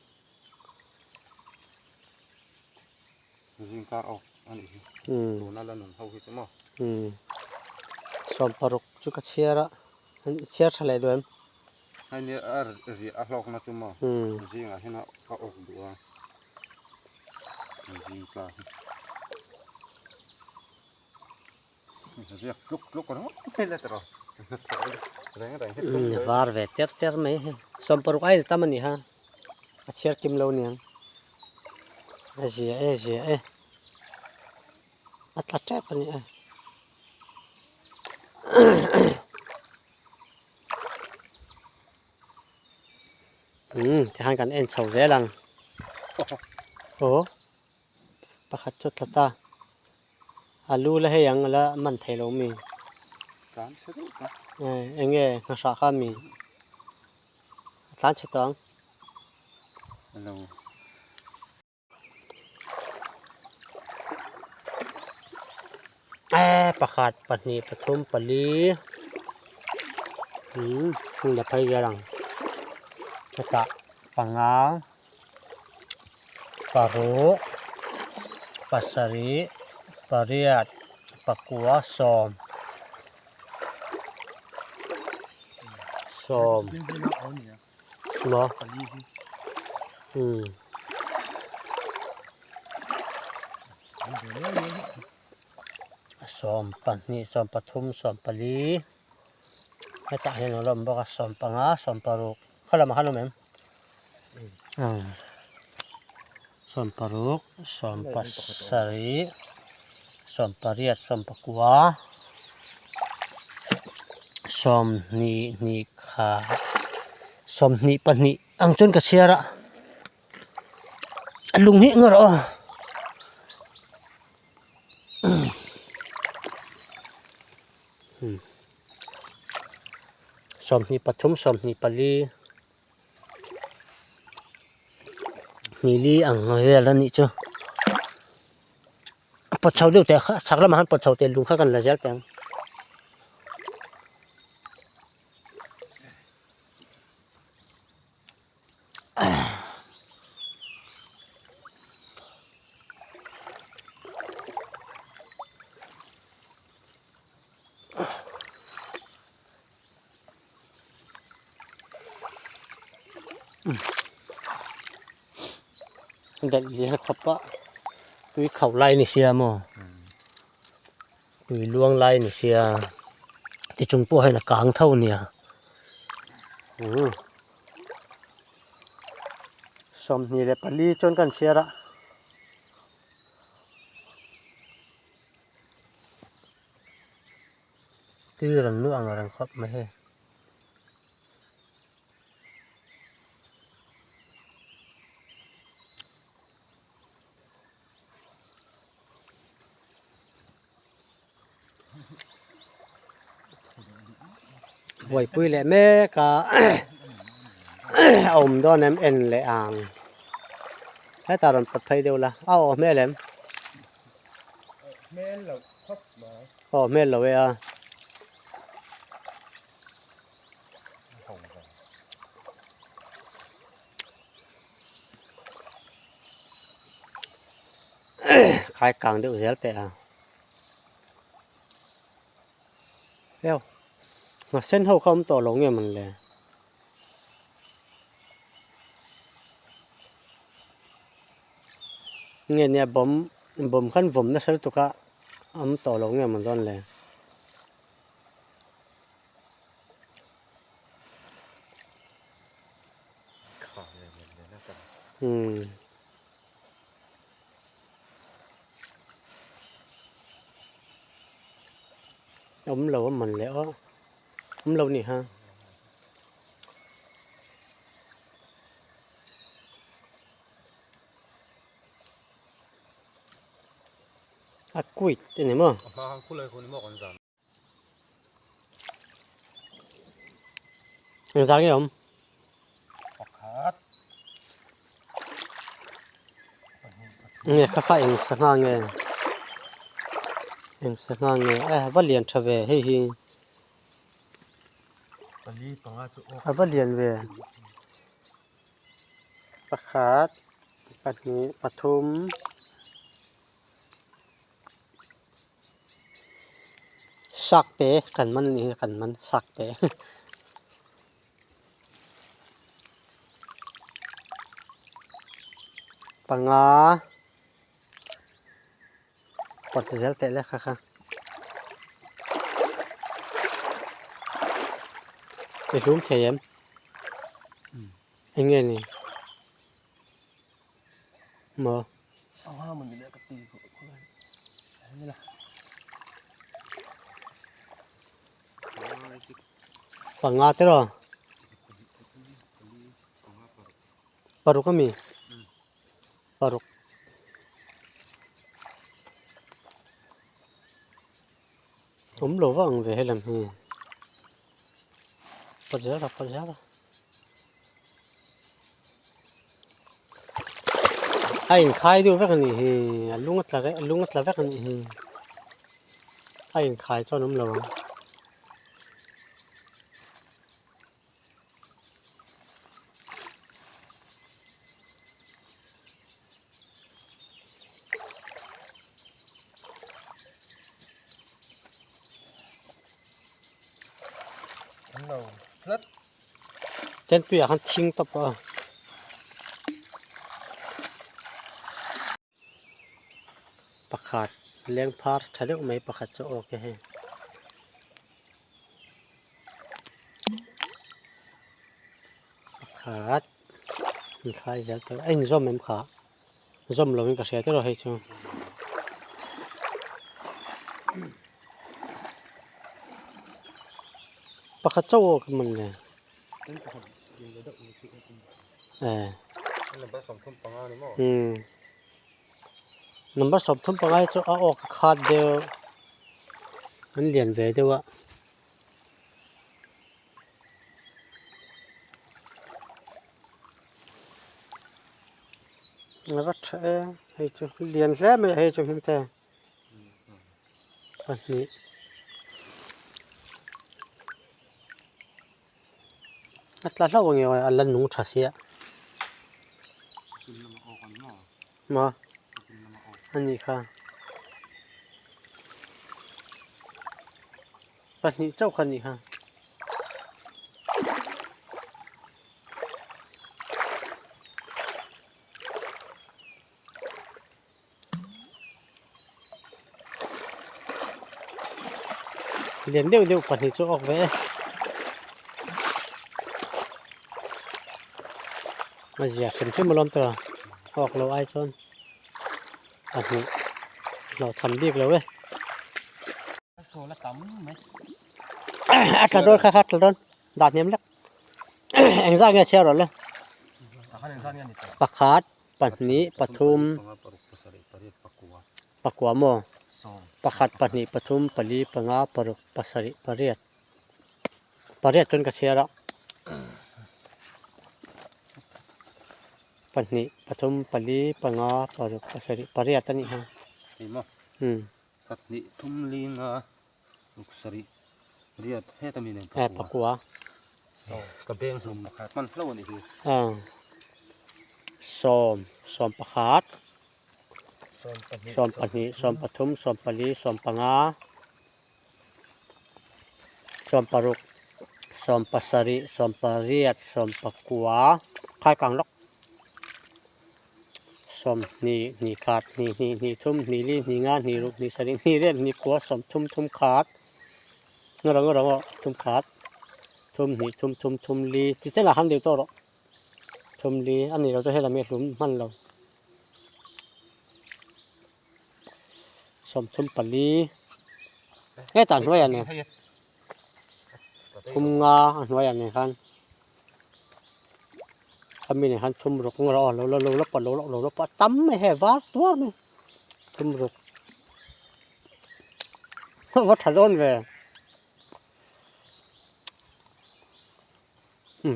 Zingkar awk a nih hi. Tuna la nun ho hi chu maw. Sawm paruk chu ka chhiar a, chhiar tha leh duh em? Hei nia a riah a hlawkna chu maw zingah hian a awk duh a, zingkar hi. Riak tluk tluk ringawt mai la tiraw. Reng reng hi tum daih. Var ve ter ter mai hi. Sawm paruk aia tam a ni ha. A chhiar kim lo niang. A zia e zia e. A tla tep a ni e. Umm tikhan kan en chho zel ang. Aw pakhat chu tla ta. A lu la hei ang la man thei lo mi. Tlan chhe deuh ta. Eng nge hnahrah kha mi. A tlan chhe tawh ang. Hello. Eh pakhat pahnih pathum pali umm hung la phei vel ang hetah panga. Paruk pasarih pariat pakua sawm sawm maw umm sawm pahnih sawm pathum sawm pali hetah hian a lo awm bawk a sawm panga sawm paruk khaw lamah khan a awm em. Sawm paruk sawm pasarih sawm pariat sawm pakua sawmhnih hnih kha sawmhnih pahnih ang chuan ka chhiar a a lung hi eng erawh aw. Sawmhnih pathum sawmhnih pali. Hmili ang vel a nih chu a pawt chho deuh teh kha chhak lamah khan pawt chho teh lung kha kan la zel teh ang. Daih lian khawp a tui khauh lai ni sia maw tui luang lai ni sia tichung pawh hian a kang tho nia umm 24 chuan kan chhiar a. Tui rawn luh ang reng khawp mai hei. Buaipui leh mek a a awm dawn em en leh ang hetah rawn pawt phei deuh la a awh hmel em. Aw hmel lo e a. Khai kang deuh zel teh a. Eo nghasen ho kha awm tawh lo nge mawn le. Nge nia bawm bawm khan vawm nasa lutuk a awm tawh lo nge mawn dawn le. Umm. Awm lo a man leh aw awm lo ni ha. A kuit a ni maw. Engzah nge awm? Pakhat. Nge kha kha eng sangha nge? Eng sangha nge? E va lian tha ve hei hi. Pali panga chu awk. A va lian ve. Pakhat, pahnih, pathum. Sak te kan man anih hi kan man sak te panga pawt zel teh le kha kha i hlum thei em eng nge ni maw. Panga te rawh paruk ami paruk awm lo vang ve helam hi pawt zel a pawt zel a. A inkhai deuh vek a nih hi a lung a tla vek a lung a tla vek a nih hi a inkhai chuan awm lo ang. Tent tuiah khan thing tawp a pakhat leng phar tha deuh mai pakhat chu awk e hei pakhat inkhai zel tawh a inzawm em kha zawm lovin ka hria tiraw hei chu. Pakhat chauh awk a man le. Number 35 hi chu a awk a khat deuh an lian ve deuh a. A va tha e hei chu lian hle mai a hei chu hming te pahnih a tla hlauh ang e a la nung tha sia maw a nih kha pahnih chauh kha a nih kha. Lian deuh deuh pahnih chu a awk ve e a zia hrim hrim alawm tawh a awk loh ai chuan pahnih hlawhchham bik lo e. A tla dawn kha kha a tla dawn dah hniam lek. Engzah nge chhiar rawh le? Pakhat, pahnih, pathum, pakua maw? Pakhat, pahnih, pathum, pali, panga, paruk, pasarih, pariat. Pariat chuan ka chhiar a. Pahnih, pathum, pali, panga, paruk, pasarih, pariat a nih kha. Pahnih, thum, li, nga, ruk, sarih, riat, heta mi nen Eh, pakua. Ka beng hlum pakhat hman hlo a nih hi. Ah. Sawm, sawm pakhat. Sawmpahnih, sawmpathum, sawmpali, sawmpanga, sawmparuk, sawmpasarih, sawmpariat, sawmpakua, khai kang lawk. Sawmhnih, hnih khat, hnih hnih, hnih thum, hnih li, hnih nga, hnih ruk, hnih sarih, hnih riat, hnih kua, sawmthum, thum khat, ngaw rawh ngaw rawh ngaw, thum khat, thum hnih, thum thum, thum li, chi chenah khan deuh tawh rawh. Thum li a nih loh chu helam hi a hlum hman lo. 34 hetah hnuaiah nen thum nga a hnuaiah nen khan khami nen khan thum ruk ngaw rawh aw lo la lo la pawh lo lo la pawh a tam mai hei var tuar mai thum ruk va tha dawn ve.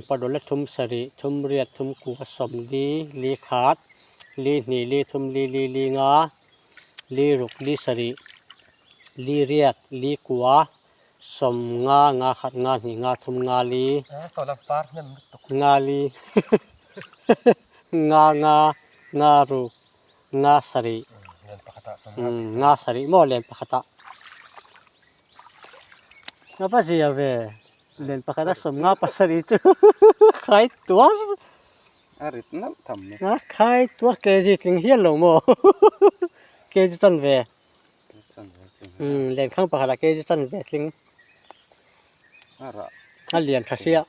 Parole thum sarih, thum riat, thum kua, sawmli, li khat, li hnih, li thum, li li, li nga, li ruk, li sarih, li riat, li kua, sawm nga, nga khat, nga hnih, nga thum, nga li, nga li, nga nga, nga ruk, nga sarih, nga sarih maw len pakhatah a va zia ve. Len pakhat a 50 pasarih chu khai tuar a rit nalh tham mai. A khai tuar kg tling hial lo maw kg chan ve umm len khang pakhat ah kg chan ve tling a rah a lian tha sia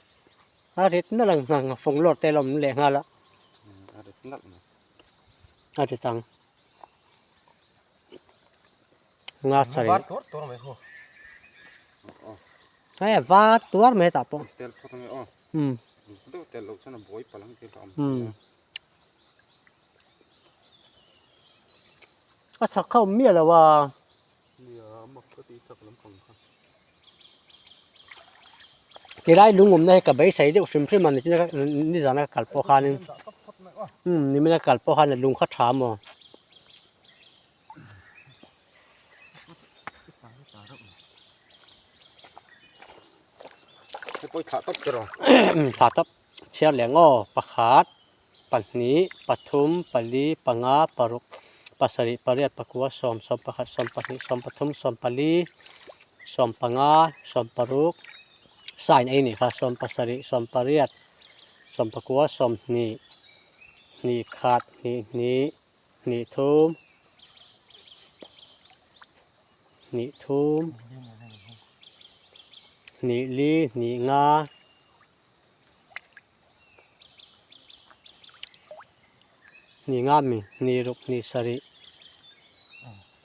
a rit nalh ang nghang fawng lawr te lawm leh nghal a a rit nalh mai a rit ang. Nga chari. Var tuar tuar mai ho. Ai var tuar mai hetah pawh. Tel phawt ange aw. Um. Deuh tel loh chuan a buai palh ang tih hlauh awm. Um. A chak kha awm miah lo a. Nia a mak ka tih chak lampang kha. Tilai lung awmna hi ka beisei deuh hrim hrim a ni china nizana ka kal pawh khanin um nimina ka kal pawh khan lung kha tha maw. Thla tawp chhiar leh ngaw pakhat pahnih pathum pali panga paruk pasarih pariat pakua sawm sawm pakhat sawm pahnih sawm pathum sawm pali sawm panga sawm paruk sign a nih kha sawm pasarih sawm pariat sawm pakua sawmhnih hnih khat hnih hnih. Hnih thum hnih thum hnih li hnih nga hnih nga mi hnih ruk hnih sarih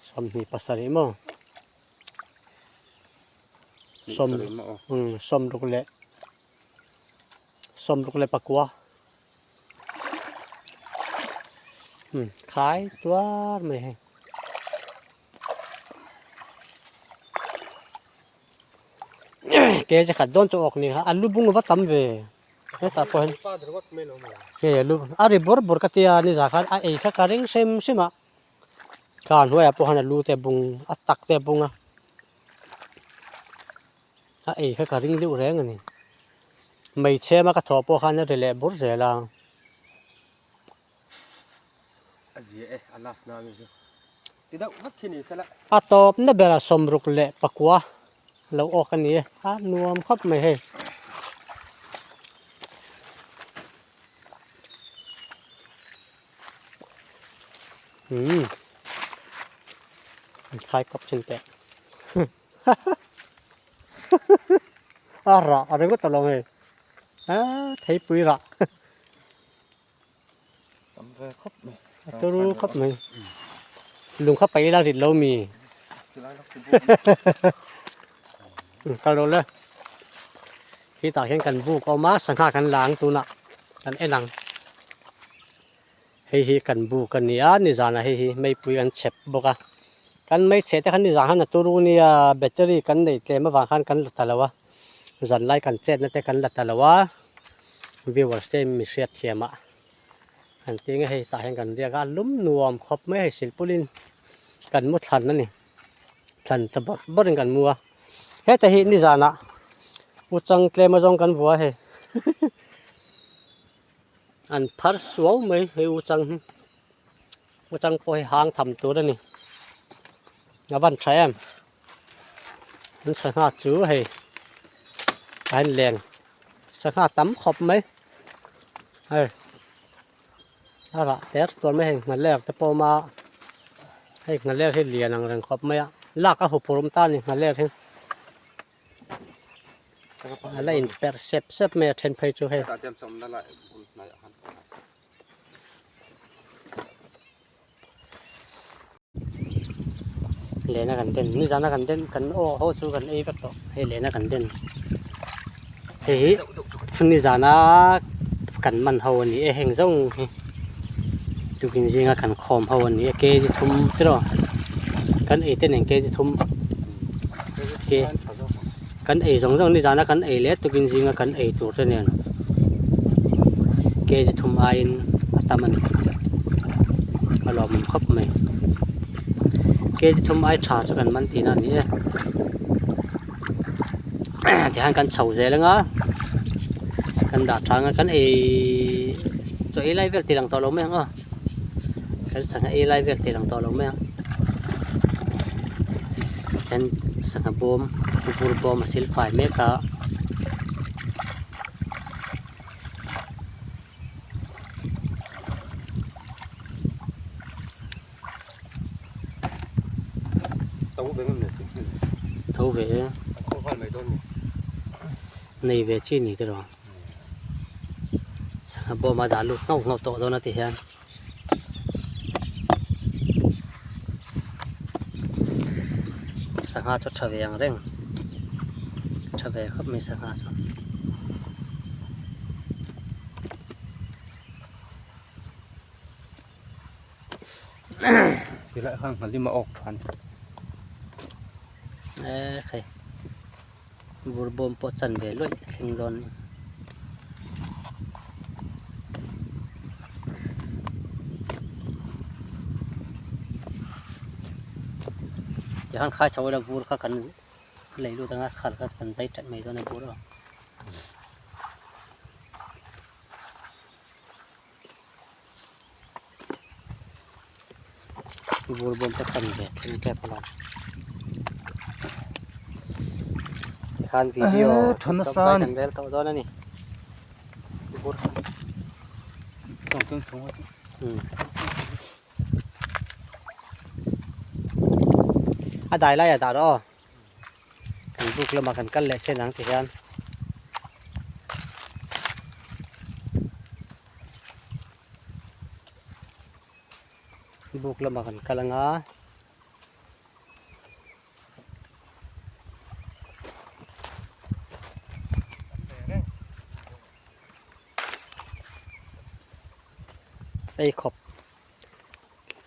sawmhnih pasarih maw sawm sawm ruk leh sawm ruk leh pakua. Um khai tuar mai hei ke chi khat dawn chu awk ni kha a lu bung va tam ve hetah pawh hian hei a lu a ri bawr bawr ka tia ni zah khan a ei kha ka ring hrim hrim a kha hnuaiah pawh hian a lu te a bung a tak te a bung a. A ei kha ka ring deuh reng a ni. Hmeichhia ka thawh pawh khan a ri leh bur zel a. A zia e, a last na ami chu. Ti deuh vek khi ni sela. A tawpna berah sawmruk leh pakua lo awk a ni e, a nuam khawp mai hei. Umm khai kawp chin teh. A rah a ringawt ta lo hei a theipui rah tam ve khawp mai a turu khawp mai lung kha paih ila rit lo mi kal rawh le khitah hian kan buk a awm a sangha kan la ang tunah kan en ang. Hei hi kan buk a ni a nizanah hei hi meipui an chhep bawk a kan mei chheh te kha nizan khan a turu nia battery kan neih tlem avang khan kan la ta lo a zan lai kan chetna te kan la ta lo a viewers te mi hriat thiam ah an ti nge hei tah hian kan riak a lum nuam khawp mai hei silpawlin kan mu thlan a ni thlan ta bawrh bawrhin kan mu a heta hi nizanah u chang tlem azawng kan vua hei. An phar suau mai hei u chang hi. Ngachang pawh hi hang tham tur a ni. A van tha em. An sangha chu hei a in leng sangha tam khawp mai hei a rah ter tuar mai hei nghaler te pawh a awm a hei nghaler hi lian ang reng khawp mai a lak a huphurh awm ta a ni nghaler hi a la inperh sep sep mai a then phei chu hei. Lehna kan den nizana kan den kan aw ho chu kan ei vek tawh hei lehna kan den hei hi nizana kan man ho a ni e heng zawng hi tukin zinga kan khawm ho a ni e kg thum tiraw kan ei te nen kg thum ke kan ei zawng zawng nizana kan ei leh tukin zinga kan ei tur te nen kg thum aiin a tam a ni a lawmawm khawp mai kg thum ai tha chu kan man tihna a ni e tihian kan chho zel anga kan dah tha anga kan ei chaw ei lai vel tih lang tawh lo mai ang aw kan sangha ei lai vel tih lang tawh lo mai ang then sangha bawm vur bawm a sil fai mek a. Tho ve e nei ve chi ni te rawh sangha bawm a dah lut nghauh nghauh tawh dawn a ti hian. Sangha chu tha ve ang reng tha ve khawp mai sangha chu. Tilai khan nghalim a awk than. E khai vur bawm pawh chan ve luaih thleng dawn ni. Tikhan khai chho ila vur kha kan lei lut anga khal kha kan zai that mai dawn a vur a. Vur bawm te chan ve thleng tep alawm. Tikhan video Thana tawp zai san. kan rel tawh dawn a ni. Vur Tawng tawng tawng. A dai lai a dah rawh aw. Kan buk lamah kan kal leh chen ang ti hian. Buk lamah kan kal anga. Ei khawp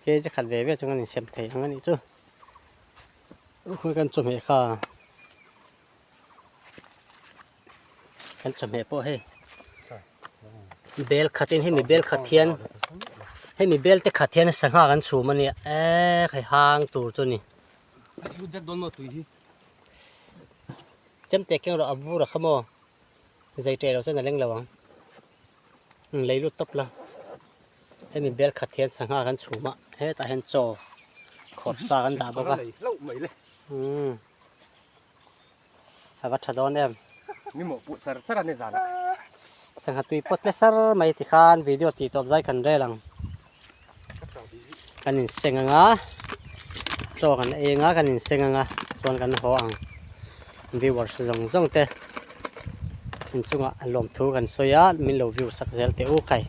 ke chi khat ve ve chu kan insiam thei ang a nih chu khawi kan chawhmeh kha kan chawhmeh pawh hei bel khatin hemi bel khat hian hemi bel te khat hian sangha kan chhum a nia eee hei hang tur chu a ni. Chemte keng rawh a vur a kha maw zai ṭeh loh chuan a leng lo ang lei lut tawp la hemi bel khat hian sangha kan chhum a hetah hian chaw khawrh sa kan dah bawk a umm a va tha dawn em sangha tui pawt le sar mai tikhan video tih tawp zai kan rel ang. Kan inseng anga chaw kan ei anga kan inseng anga chuan kan haw ang viewers zawng zawng te inchungah lawmthu kan sawi a min lo view sak zel teh u khai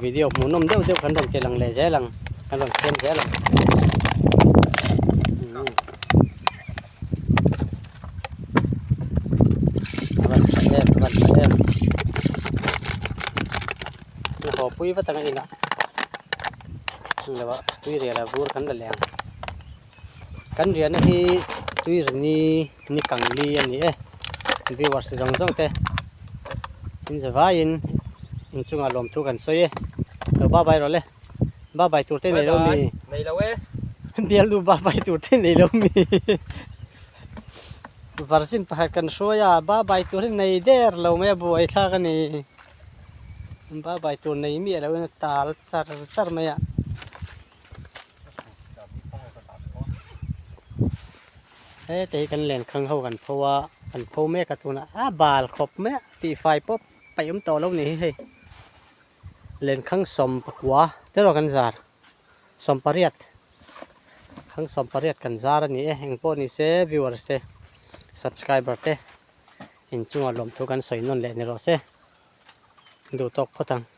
video hmuhnawm deuh deuh kan rawn ti lang leh zel ang kan rawn siam zel ang. A van tha em a van tha em. Ka haw pui vat ang a inah englo ah tui rial a vur kan la leh ang kan riahna hi tui ri ni ni kang li a ni e viewers zawng zawng te in za vaiin inchungah lawmthu kan sawi e lo ba bai rawh le ba bai tur te nei lo mi nei lo e bialnu ba bai tur te nei lo mi varzin pakhat kan hruai a ba bai tur hi nei der lo mai a buai thlak a ni. Ba bai tur nei miah lo in a tal char char mai a. Hete hi kan lenkhang ho kan pho a, kan pho mek a tunah a bal khawp mai a tihfai pawp paih awm tawh lo ni hi hei. Lenkhang 19 te erawh kan zar 18 khang 18 kan zar a ni e engpawh ni se viewers te subscriber te inchungah lawmthu kan sawi nawn leh ni rawh se duh tawk phawt ang.